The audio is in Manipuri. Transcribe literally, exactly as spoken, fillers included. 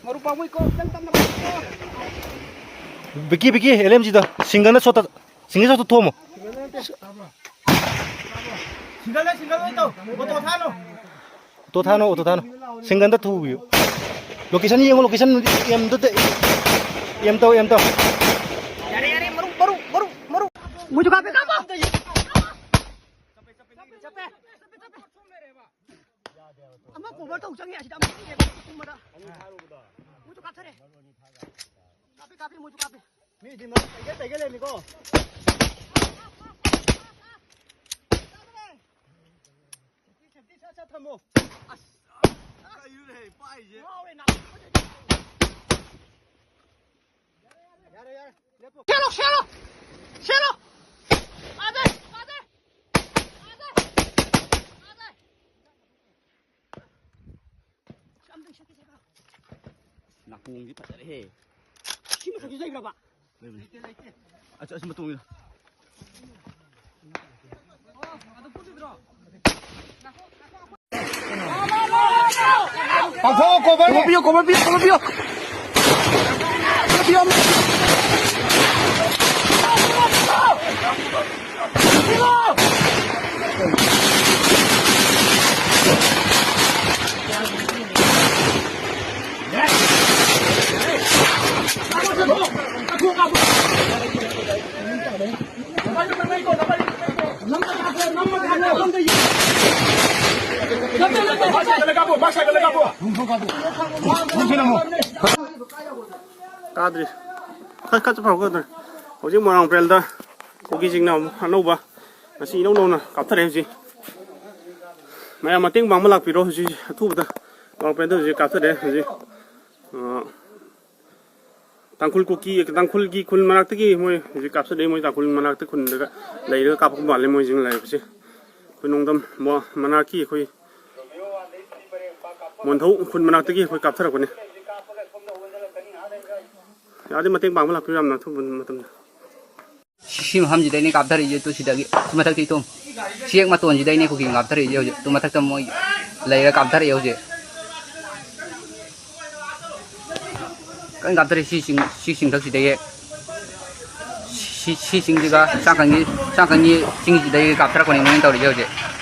ꯃꯔꯨꯞ ꯄꯥꯝꯃꯨꯏꯀꯣ, ꯈꯤꯇꯪ ꯇꯞꯅ ꯄꯥꯝꯃꯨꯏꯀꯣ꯫ ꯕꯤꯀꯤ, ꯕꯤꯀꯤ, ꯑꯦꯜ ꯑꯦꯝ ꯖꯤꯗ ꯁꯤꯡꯒꯜꯅ ꯁꯣꯠꯇ, ꯁꯤꯡꯒꯜ ꯁꯣꯠꯇ ꯊꯣꯝꯃꯣ꯫ ꯁꯤꯡꯒꯜꯅꯦ, ꯁꯤꯡꯒꯜ ꯂꯣꯏ ꯇꯧ꯫ ꯑꯣꯇꯣ ꯊꯥꯅꯨ꯫ ꯑꯣꯇꯣ ꯊꯥꯅꯣ, ꯑꯣꯇꯣ ꯊꯥꯅꯣ꯫ ꯁꯤꯡꯒꯜꯗ ꯊꯨꯕꯤꯌꯨ꯫ ꯂꯣꯀꯦꯁꯟ ꯌꯦꯡꯉꯣ, ꯂꯣꯀꯦꯁꯟ ꯑꯦꯝꯗ ꯇ-, ꯑꯦꯝ ꯇꯧ, ꯑꯦꯝ ꯇꯧ꯫ ꯌꯥꯔꯦ, ꯌꯥꯔꯦ, ꯃꯔꯨꯞ, ꯃꯔꯨꯞ, ꯃꯔꯨꯞ, ꯃꯔꯨꯞ꯫ ꯃꯣꯏꯁꯨ ꯀꯥꯞꯄꯦ, ꯀꯥꯞꯄꯣ꯫ ꯆꯞꯄꯦ, ꯆꯞꯄꯦ, ꯆꯞꯄꯦ꯫ ꯑꯃ ꯀꯣꯚꯔ ꯇꯧ ꯆꯪꯉꯦ ꯑꯁꯤꯗ, ꯑꯃ ꯀꯨꯝꯕꯗ꯫ ꯃꯣꯏꯁꯨ ꯀꯥꯞꯊꯔꯦ꯫ ꯀꯥꯞꯄꯦ, ꯀꯥꯞꯄꯦ, ꯃꯣꯏꯁꯨ ꯀꯥꯞꯄꯦ꯫ ꯃꯤꯗꯤ ꯃꯔꯨꯞ ꯇꯩꯒꯦ, ꯇꯩꯒꯦ ꯂꯩꯔꯝꯃꯤꯀꯣ꯫ ꯁꯦꯐꯇꯤ ꯁꯠ ꯁꯠ ꯊꯝꯃꯣ꯫ ꯑꯁ! ꯀꯩꯅꯣꯅꯦ ꯄꯥꯏꯁꯦ? ꯉꯥꯎꯔꯦ ꯅꯥ꯫ ꯌꯥꯔꯦ, ꯌꯥꯔꯦ, ꯂꯦꯞꯄꯣ꯫ ꯁꯦꯜꯂꯣ, ꯁꯦꯜꯂꯣ! ꯁꯦꯜꯂꯣ! ꯐꯥꯗꯦ! ꯐꯥꯗꯦ! ꯐꯥꯗꯦ! ꯐꯥꯗꯦ! ꯑꯝꯇꯪ ꯁꯦꯠꯀꯦ, ꯁꯦꯠꯀꯦ꯫ ꯅꯥꯀꯣꯡꯗꯤ ꯐꯖꯔꯦꯍꯦ꯫ ꯁꯤ ꯃꯊꯛꯁꯤ ꯂꯩꯕ꯭ꯔꯕ? ꯂꯩꯕꯅꯦ꯫ ꯑꯁ, ꯑꯁꯤ ꯃꯇꯣꯡꯁꯤꯗ꯫ ꯄꯥꯡꯊꯣꯛꯑꯣ, ꯀꯣꯕꯔ ꯄꯤꯌꯣ, ꯀꯣꯕꯔ ꯄꯤꯌꯣ, ꯀꯣꯕꯔ ꯄꯤꯌꯣ꯫ ꯀꯣꯕꯔ ꯄꯤꯌꯣ꯫ ꯀꯥꯗ꯭ꯔꯤ꯫ ꯈꯔ, ꯈꯔ ꯆꯠꯐꯝ ꯈꯪꯗ꯭ꯔꯦ꯫ ꯍꯧꯖꯤꯛ ꯃꯣꯏꯔꯥꯡ ꯄꯔꯦꯜꯗ ꯀꯨꯀꯤꯁꯤꯡꯅ ꯑꯃꯨꯛ ꯑꯅꯧꯕ, ꯉꯁꯤ ꯏꯅꯧ ꯅꯧꯅ ꯀꯥꯞꯊꯔꯦ꯫ ꯍꯧꯖꯤꯛ ꯃꯌꯥꯝ ꯃꯇꯦꯡ ꯄꯥꯡꯕ ꯂꯥꯛꯄꯤꯔꯣ꯫ ꯍꯧꯖꯤꯛ ꯑꯊꯨꯕꯗ ꯃꯣꯏꯔꯥꯡ ꯄꯔꯦꯜꯗ ꯍꯧꯖꯤꯛ ꯀꯥꯞꯊꯔꯦ꯫ ꯍꯧꯖꯤꯛ, ꯑ, ꯇꯥꯡꯈꯨꯜ ꯀꯨꯀꯤ, ꯇꯥꯡꯈꯨꯜꯒꯤ ꯈꯨꯟ ꯃꯅꯥꯛꯇꯒꯤ ꯃꯣꯏ ꯍꯧꯖꯤꯛ ꯀꯥꯞꯊꯔꯛꯏ꯫ ꯃꯣꯏ ꯇꯥꯡꯈꯨꯜ ꯃꯅꯥꯛꯇ ꯈꯨꯟꯗꯒ ꯂꯩꯔꯒ ꯀꯥꯞꯄꯛꯄ ꯃꯥꯜꯂꯦ ꯃꯣꯏꯁꯤꯡ ꯂꯩꯔꯛꯄꯁꯦ꯫ ꯑꯩꯈꯣꯏ ꯅꯣꯡꯗꯝ ꯃ-, ꯃꯅꯥꯛꯀꯤ ꯑꯩꯈꯣꯏ ꯃꯣꯟꯊꯧ ꯈꯨꯟ ꯃꯅꯥꯛꯇꯒꯤ ꯑꯩꯈꯣꯏ ꯀꯥꯞꯊꯔꯛꯄꯅꯦ꯫ ꯌꯥꯔꯗꯤ ꯃꯇꯦꯡ ꯄꯥꯡꯕ ꯂꯥꯛꯄꯤꯌꯨ ꯌꯥꯝꯅ ꯑꯊꯨꯕ ꯃꯇꯝꯗ꯫ ꯁꯤ ꯃꯐꯝꯁꯤꯗꯩꯅꯦ ꯀꯥꯞꯊꯔꯛꯏꯁꯦ, ꯇꯨ ꯁꯤꯗꯒꯤ, ꯁꯤ ꯃꯊꯛꯇ ꯏꯇꯣꯝ꯫ ꯆꯦꯛ ꯃꯇꯣꯟꯁꯤꯗꯩꯅꯦ ꯀꯨꯀꯤ ꯀꯥꯞꯊꯔꯛꯏꯁꯦ ꯍꯧꯖꯤꯛ꯫ ꯇꯨ ꯃꯊꯛꯇ ꯃꯣꯏ ꯂꯩꯔ ꯀꯥꯞꯊꯔꯛꯑꯦ ꯍꯧꯖꯤꯛ꯫ ꯂꯣꯏ ꯀꯥꯞꯊꯔꯦ꯫ ꯁꯤ ꯆꯤꯡ, ꯁꯤ ꯆꯤꯡꯊꯛꯁꯤꯗꯒꯤ, ꯁꯤ, ꯁꯤ ꯆꯤꯡꯁꯤꯒ ꯆꯥꯡꯈꯪꯒꯤ, ꯆꯥꯡꯈꯪꯒꯤ ꯆꯤꯡꯁꯤꯗꯒꯤ ꯀꯥꯞꯊꯔꯛꯄꯅꯤ ꯃꯣꯏꯅ ꯇꯧꯔꯤꯁꯦ ꯍꯧꯖꯤꯛ꯫